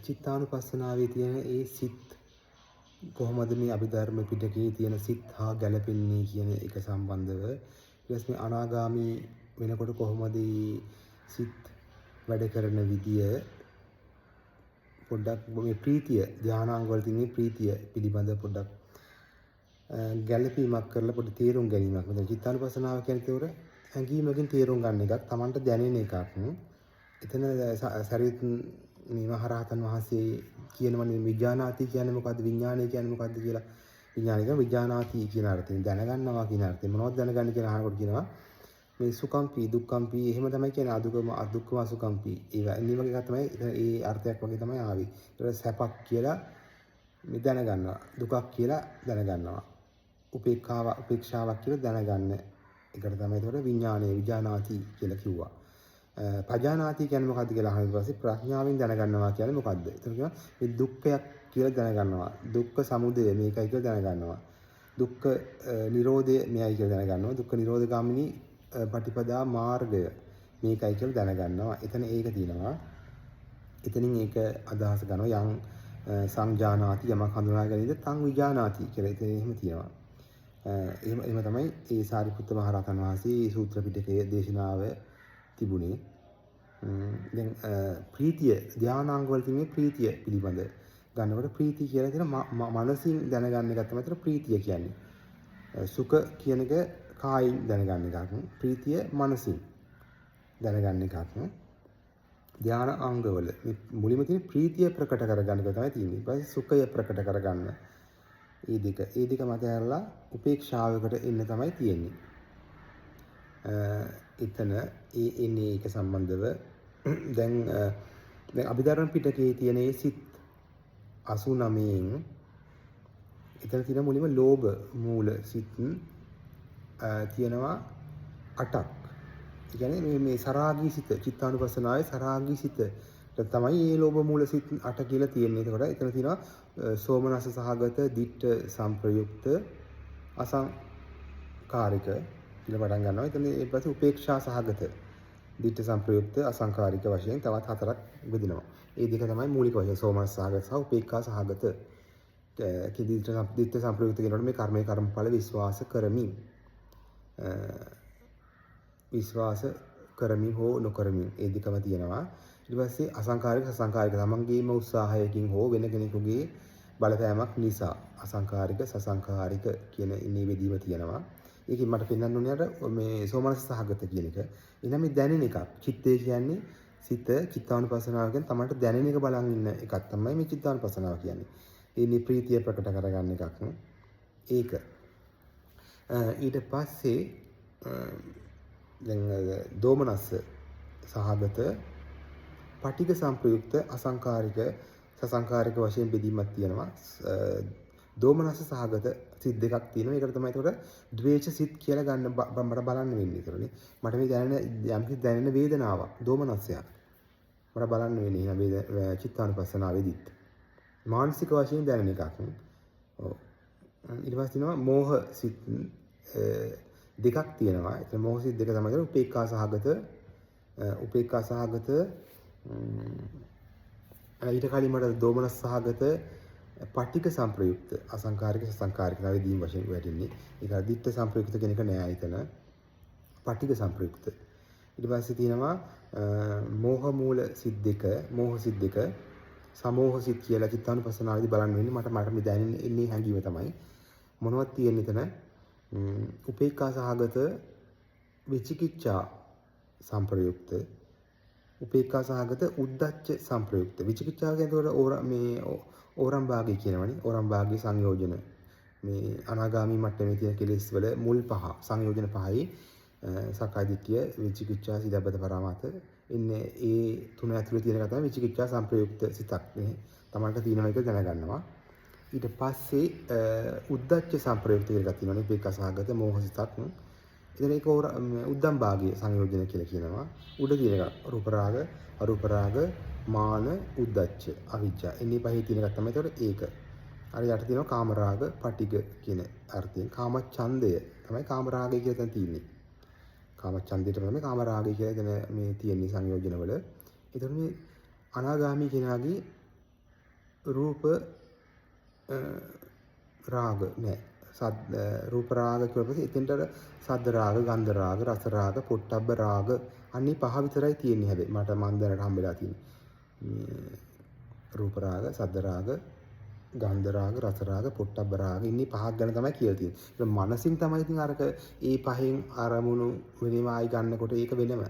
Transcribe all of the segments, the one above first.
චිත්තානුපස්සනාවේ තියෙන ඒ සිත් කොහොමද මේ අභිධර්ම පිටකයේ තියෙන සිත් හා ගැලපෙන්නේ කියන එක සම්බන්ධව, ඊට පස්සේ මේ අනාගාමී වෙනකොට කොහොමද සිත් වැඩ කරන විදිය පොඩ්ඩක් මේ ප්‍රීතිය ධානාංග වල තියෙන ප්‍රීතිය පිළිබඳ පොඩ්ඩක් ගැළපීමක් කරලා පොඩි තේරුම් ගැනීමක්. මෙතන චිත්තානුපස්සනාව කියන්නේ ඒතකොට හැඟීමකින් තේරුම් ගන්න එකක්, තමන්ට දැනෙන එකක්. එතන සරියුත් මේ මහරහතන් වහන්සේ කියනවනේ විජානාති කියන්නේ මොකද්ද, විඥානය කියන්නේ මොකද්ද කියලා. විඥානය කියන්නේ විජානාති කියන අර්ථයෙන්, දැනගන්නවා කියන අර්ථයෙන්. මොනවද දැනගන්නේ කියලා අහනකොට කියනවා මේ සුඛම්පි දුක්ඛම්පි එහෙම තමයි කියන්නේ, අදුකම අදුක්ඛම අසුඛම්පි ඒවා එන්නේ වගේ එකක් තමයි ඒ අර්ථයක් වගේ තමයි ආවේ. ඒතර සැපක් කියලා මේ දැනගන්නවා, දුකක් කියලා දැනගන්නවා, උපේක්ඛාව උපේක්ෂාවක් කියලා දැනගන්න එකට තමයි ඒතකොට විඥානය විජානාති කියලා කිව්වා. පජානාති කියන්නේ මොකද්ද කියලා අහන ඊට පස්සේ ප්‍රඥාවෙන් දැනගන්නවා කියන්නේ මොකද්ද? ඒතර කියනවා මේ දුක්ඛයක් කියලා දැනගන්නවා. දුක්ඛ සමුදය මේකයි කියලා දැනගන්නවා. දුක්ඛ නිරෝධය මෙයයි කියලා දැනගන්නවා. දුක්ඛ නිරෝධ ගාමිනී පටිපදා මාර්ගය මේකයි කියලා දැනගන්නවා. එතන ඒක තියෙනවා. එතනින් ඒක අදහස ගන්නවා, යං සංජානාති යමක් හඳුනා ගැනීමද තං විජානාති කියලා එතන එහෙම තියෙනවා. එහෙම එහෙම තමයි ඒ සාරිපුත්ත මහ රහතන් වහන්සේ මේ සූත්‍ර පිටකයේ දේශනාව තිබුණේ. දැන් ප්‍රීතිය ධානාංග වල තියෙන ප්‍රීතිය පිළිබඳ ගන්නකොට ප්‍රීතිය කියලා කියන මනසින් දැනගන්න එක තමයි අතර ප්‍රීතිය කියන්නේ. සුඛ කියන එක කායින් දැනගන්න එකක්. ප්‍රීතිය මනසින් දැනගන්න එකක්. ධාන අංගවල මේ මුලින්ම තියෙන ප්‍රීතිය ප්‍රකට කරගන්න එක තමයි තියෙන්නේ. ඊට පස්සේ සුඛය ප්‍රකට කරගන්න. ඒ දෙක මත ඇරලා උපේක්ෂාවකට එන්න තමයි තියෙන්නේ. එතන ඒ එන්නේ ඒක සම්බන්ධව දැන් දැන් අභිධර්ම පිටකයේ තියෙන ඒ සිත් 89න් එතන තියෙන මුලින්ම ලෝභ මූල සිත් තියෙනවා 8ක්. ඒ කියන්නේ මේ මේ සරාගී සිත, චිත්තානුපස්සනාවේ සරාගී සිත තමයි මේ ලෝභ මූල සිත් 8 කියලා තියෙන්නේ. එතකොට එතන තියෙනවා සෝමනස්ස සහගත දිට්ඨ සම්ප්‍රයුක්ත අසංකාරික කියලා පටන් ගන්නවා. එතන ඊට පස්සේ උපේක්ෂා සහගත දිට්ඨ සම්ප්‍රයුක්ත අසංකාරික වශයෙන් තවත් හතරක් බෙදෙනවා. ඒ දෙක තමයි මූලික වශයෙන් සෝමනස්ස සහගත සහ උපේක්ඛා සහගත. දිට්ඨ සම්ප්‍රයුක්ත කියනකොට මේ කර්මයේ කර්මඵල විශ්වාස කරමින් හෝ නොකරමින් ඒ දෙකම තියෙනවා. ඊට පස්සේ අසංකාරික සසංකාරික තමන්ගේම උත්සාහයකින් හෝ වෙන කෙනෙකුගේ බලපෑමක් නිසා අසංකාරික සසංකාරික කියන ඉන්නේ බෙදීම තියෙනවා. ඒකෙන් මට පෙන්වන්න ඕනේ අර මේ සෝමනස්ස සහගත කියන එක. එහෙනම් මේ දැනෙන එකක්. චිත්තය කියන්නේ සිත, චිත්තානුපස්සනාව කියන්නේ තමන්ට දැනෙන එක බලන් ඉන්න එකක් තමයි මේ චිත්තානුපස්සනාව කියන්නේ. ඒ ප්‍රීතිය ප්‍රකට කරගන්න එකක්. ඒක. ඊට පස්සේ දැන් දෝමනස්ස සහගත පටිඝ සම්ප්‍රයුක්ත අසංකාරික සසංකාරික වශයෙන් බෙදීමක් තියෙනවා. දෝමනස්ස සහගත සිත් දෙකක් තියෙනවා. ඒකට තමයි එතකොට ද්වේෂ සිත් කියලා ගන්න මට බලන්න වෙන්නේ ඒතරනේ. මට මේ දැනෙන යම්කිසි දැනෙන වේදනාවක් දෝමනස්සයක්. මට බලන්න වෙන්නේ එහෙනම් වේද චිත්තානුපස්සනාවේදීත්. මානසික වශයෙන් දැනෙන එකක්. ඔව්. ඊට පස්සේ තියෙනවා මෝහ සිත් දෙකක් තියෙනවා. එතන මෝහ සිත් දෙක තමයි උපේක්ඛා සහගත ඊට කලින් මට දෝමනස් සහගත පටිඝ සම්ප්‍රයුක්ත අසංකාරික සසංකාරික තමයි දීම් වශයෙන් වැටෙන්නේ. ඒක දිට්ඨ සම්ප්‍රයුක්ත කියන එක නෑ එතන. පටිඝ සම්ප්‍රයුක්ත. ඊට පස්සේ තියෙනවා මෝහ මූල සිත් දෙක, මෝහ සිත් දෙක, සමෝහ සිත් කියලා චිත්තානුපස්සනාවේදී බලන්න වෙන්නේ මට මට මේ දැනෙන්නේ එන්නේ හැඟීම තමයි. මොනවද තියෙන්නේ එතන? උපේක්ඛා සහගත විචිකිච්ඡා සම්ප්‍රයුක්ත, උපේක්ඛා සහගත උද්දච්ච සම්ප්‍රයුක්ත. විචිකිච්ඡාව කියන්නේ එතකොට ඕර මේ ඕරම් භාගය කියනවනේ. ඕරම් භාගයේ සංයෝජන මේ අනාගාමී මට්ටමේ තියෙන කෙලෙස් වල මුල් පහ, සංයෝජන පහයි සක්කාය දිට්ඨිය, විචිකිච්ඡා, සීලබ්බත පරාමාස. ඉන්නේ ඒ තුන ඇතුලේ තියෙන එක තමයි විචිකිච්ඡා සම්ප්‍රයුක්ත සිතක් නේ. තමන්ට තියෙනවා කියලා දැනගන්නවා. ඊට පස්සේ උද්දච්ච සම්ප්‍රයුක්ත කියලා එකක් තියෙනවනේ, උපේක්ඛා සහගත මෝහ සිතක්. ඉතින් ඒක උද්දම් භාගයේ සංයෝජන කියලා කියනවා. උඩ තියෙන එක රූප රාග, අරූප රාග, මාන, උද්දච්ච, අවිජ්ජා. එන්නේ පහේ තියෙන එකක් තමයි ඒතකොට ඒක. අර යට තියෙනවා කාම රාග, පටිඝ කියන අර්ථයෙන්. කාම ඡන්දය තමයි කාම රාගය කියලා දැන් තියෙන්නේ. කාම ඡන්දයට තමයි කාම රාගය කියලා එතන මේ තියෙන්නේ සංයෝජන වල. ඒතකොට මේ අනාගාමී කෙනාගේ රූප රාග නෑ. සද්ද රූප රාග කියලා පස්සේ එතෙන්ට අර සද්ද රාග, ගන්ධ රාග, රස රාග, පොට්ටබ්බ රාග අන්නේ පහ විතරයි තියෙන්නේ. හැබැයි මට මන් දැනට හම්බෙලා තියෙන්නේ. මේ රූප රාග, සද්ද රාග, ගන්ධ රාග, රස රාග, පොට්ටබ්බ රාග ඉන්නේ පහක් ගැන තමයි කියලා තියෙන්නේ. ඒක මනසින් තමයි ඉතින් අරක ඒ පහෙන් අරමුණු වෙනම ආයි ගන්නකොට ඒක වෙනම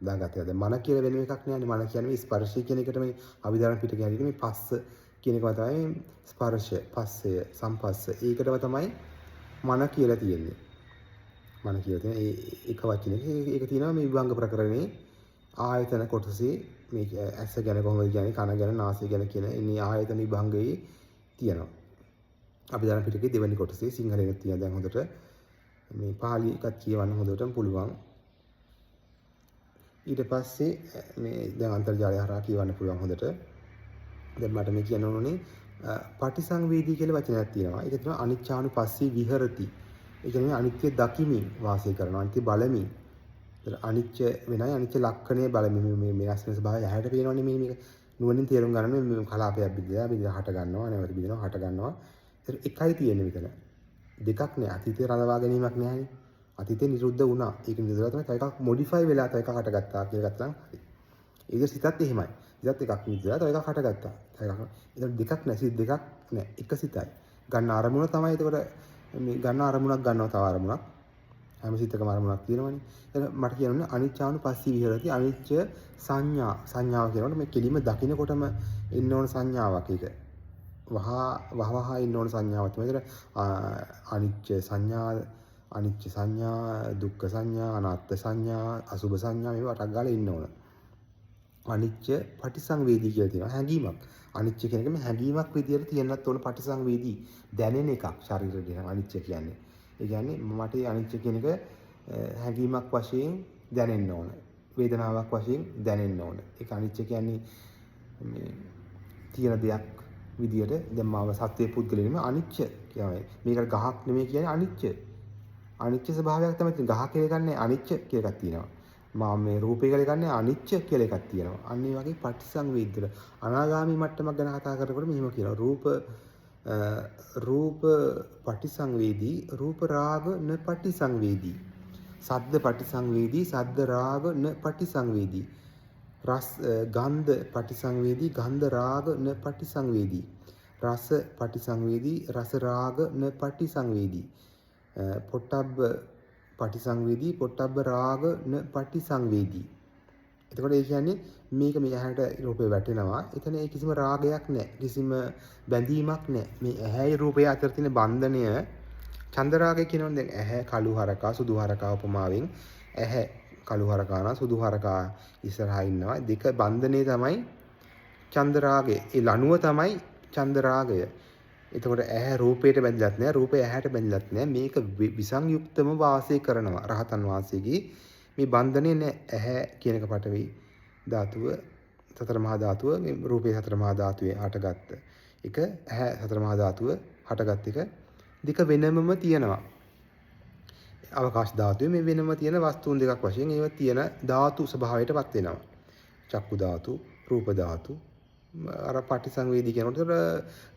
දාගත්තා. දැන් මන කියලා වෙනම එකක් නෑනේ. මන කියන්නේ මේ ස්පර්ශය කියන එකට මේ අභිධර්ම පිටකේ හැටියට මේ පස්ස කියන එකම තමයි ස්පර්ශය, පස්සය, සම්පස්ස. ඒකටම තමයි මන කියලා තියෙන්නේ. මන කියලා තියෙන ඒ එක වචනයක ඒක තියෙනවා මේ විභංග ප්‍රකරණේ ආයතන කොටසේ මේ ඇස ගැන කොහොමද කියන්නේ, කන ගැන, නාසය ගැන කියන ඉන්නේ ආයතන විභංගයේ තියෙනවා. අභිධර්ම පිටකේ දෙවෙනි කොටසේ සිංහලෙන් තියෙන දැන් හොඳට මේ පාලි එකක් කියවන්න හොඳටම පුළුවන්. ඊට පස්සේ මේ දැන් අන්තර්ජාලය හරහා කියවන්න පුළුවන් හොඳට. දැන් මට මේ කියන්න ඕනේ පටිසංවේදී කියලා වචනයක් තියෙනවා. ඒක තමයි අනිච්චානුපස්සී විහෙරති. ඒ කියන්නේ අනිත්‍ය දකිමින් වාසය කරනවා, අනිත්‍ය බලමින්. ඒතර අනිත්‍ය වෙනයි අනිත්‍ය ලක්ෂණය බලමින් මේ වෙනස් වෙන ස්වභාවය ඇහැට පේනවනේ. මේ මේක නුවණින් තේරුම් ගන්න මේ කලාපයක් බිඳලා බිඳලා හට ගන්නවා, නැවත බිඳනවා, හට ගන්නවා. ඒතර එකයි තියෙන්නේ මෙතන. දෙකක් නෑ. අතීතේ රඳවා ගැනීමක් නෑනේ. අතීතේ නිරුද්ධ වුණා. ඒක නිරුද්ධ වෙලා තමයි තව එකක් මොඩිෆයි වෙලා තව එකක් හටගත්තා කියලා ගත්තා නම් හරි. ඒක සිතත් එහෙමයි. සිතත් එකක් නිරුද්ධ වෙලා තව එකක් හටගත්තා. තව එකක්. ඒතර දෙකක් නෑ. සිත දෙකක් නෑ. එක සිතයි. ගන්න අරමුණ තමයි එතකොට මේ ගන්න අරමුණක් ගන්නවා තව අරමුණක්. හැම සිතකම අරමුණක් තියෙනවනේ. එතන මට කියන්න අනිච්චානුපස්සී විහෙරති. අනිච්ච සංඥා. සංඥාව කියනකොට මේ කෙලිම දකින්නකොටම එන්න ඕන සංඥාවක් ඒක. වහ වහ ඉන්න ඕන සංඥාවක් තමයි. ඒතර අනිච්ච සංඥා, අනිච්ච සංඥා, දුක්ඛ සංඥා, අනාත්ම සංඥා, අසුභ සංඥා මේවා ටක් ගාලා ඉන්න ඕන. අනිච්ච පටිසංවේදී කියලා තියෙනවා. හැඟීමක්. අනිච්ච කියන එක මේ හැඟීමක් විදියට තියෙන්නත් ඕන. පටිසංවේදී දැනෙන එකක් ශරීරයට නම් අනිච්ච කියන්නේ. ඒ කියන්නේ මට අනිච්ච කියන එක හැඟීමක් වශයෙන් දැනෙන්න ඕන. වේදනාවක් වශයෙන් දැනෙන්න ඕන. ඒක අනිච්ච කියන්නේ මේ තියෙන දෙයක් විදියට. දැන් මාව සත්වයේ පුද්ගලෙ නෙමෙයි අනිච්ච කියන්නේ. මේක ගහක් නෙමෙයි කියන්නේ අනිච්ච. අනිච්ච ස්වභාවයක් තමයි තියෙන්නේ. ගහ කියලා එකක් නෑ, අනිච්ච කියලා එකක් තියෙනවා. මා මේ රූපය කියලා එකක් නෑ, අනිච්ච කියලා එකක් තියෙනවා. අන්න ඒ වගේ පටිසංවේදීල අනාගාමී මට්ටමක් ගැන කතා කරනකොට මෙහෙම කියනවා. රූප රූප පටිසංවේදී, රූප රාග න පටිසංවේදී. සද්ද පටිසංවේදී, සද්ද රාග න පටිසංවේදී. රස ගන්ධ පටිසංවේදී, ගන්ධ රාග න පටිසංවේදී. රස පටිසංවේදී, රස රාග න පටිසංවේදී. පොට්ටබ්බ පටිසංවේදී, පොට්ටබ්බ රාග න පටිසංවේදී. එතකොට ඒ කියන්නේ මේක මේ ඇහැට රූපේ වැටෙනවා. එතන ඒ කිසිම රාගයක් නැහැ. කිසිම බැඳීමක් නැහැ. මේ ඇහැයි රූපය අතර තියෙන බන්ධනය චන්දරාගය කියනවනේ. දැන් ඇහැ කළු හරකා සුදු හරකා උපමාවෙන් ඇහැ කළු හරකා නම් සුදු හරකා ඉස්සරහා ඉන්නවා. දෙක බන්ධනය තමයි චන්දරාගය. ඒ ලණුව තමයි චන්දරාගය. එතකොට ඇහැ රූපයට බැඳිලත් නෑ, රූපය ඇහැට බැඳිලත් නෑ. මේක විසංයුක්තම වාසය කරනවා රහතන් වහන්සේගේ මේ බන්ධනේ නෑ. ඇහැ කියන එක පටවි ධාතුව, සතර මහා ධාතුව, මේ රූපේ සතර මහා ධාතුවේ හටගත්ත එක, ඇහැ සතර මහා ධාතුව හටගත් එක දෙක වෙනමම තියෙනවා. අවකාශ ධාතුවේ මේ වෙනම තියෙන වස්තුන් දෙකක් වශයෙන් ඒවා තියෙන ධාතු ස්වභාවයටපත් වෙනවා. චක්කු ධාතු, රූප ධාතු, අර පටිසංවේදී කියනකොට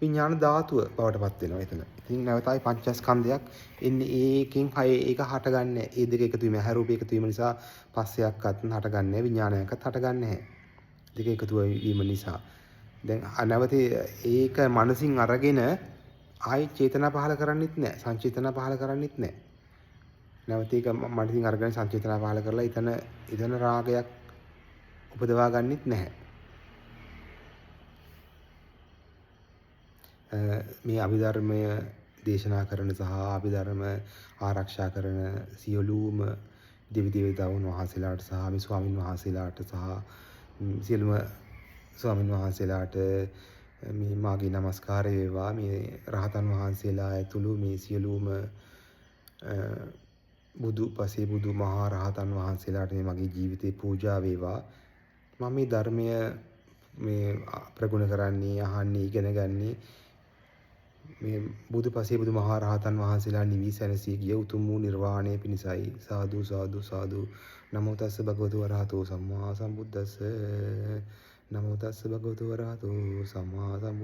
විඥාන ධාතුව බවට පත් වෙනවා එතන. ඉතින් නැවත ආයි පංචස්කන්ධයක් එන්නේ ඒකෙන් හය ඒක හටගන්නේ. ඒ දෙක එකතු වීම, ඇහැ රූප එකතු වීම නිසා පස්සයක්වත් හටගන්නේ, විඥානයක්වත් හටගන්නේ නැහැ. දෙක එකතු වීම නිසා. දැන් නැවත ඒක මනසින් අරගෙන ආයි චේතනා පහල කරන්නෙත් නැහැ, සංචේතනා පහල කරන්නෙත් නැහැ. නැවත ඒක මනසින් අරගෙන සංචේතනා පහල කරලා එතන රාගයක් උපදවා ගන්නෙත් නැහැ. මේ අභිධර්මය දේශනා කරන සහ අභිධර්ම ආරක්ෂා කරන සියලුම දෙවි දේවතාවුන් වහන්සේලාට සහ මේ ස්වාමින් වහන්සේලාට සහ සියලුම ස්වාමින් වහන්සේලාට මේ මාගේ නමස්කාරය වේවා. මේ රහතන් වහන්සේලා ඇතුළු මේ සියලුම බුදු පසේ බුදු මහා රහතන් වහන්සේලාට මේ මගේ ජීවිතේ පූජා වේවා. මම මේ ධර්මය මේ ප්‍රගුණ කරන්නේ, අහන්නේ, ඉගෙන ගන්නේ මේ බුදු පසේ බුදු මහා රහතන් වහන්සේලා නිවි සැනසී ගිය උතුම් වූ නිර්වාණය පිණිසයි. සාදු සාදු සාදු. නමෝ තස්ස භගවතු වරහතෝ සම්මා සම්බුද්දස්ස. නමෝ තස්ස භගවතු වරහතෝ සම්මා සම්බුද්දස්ස.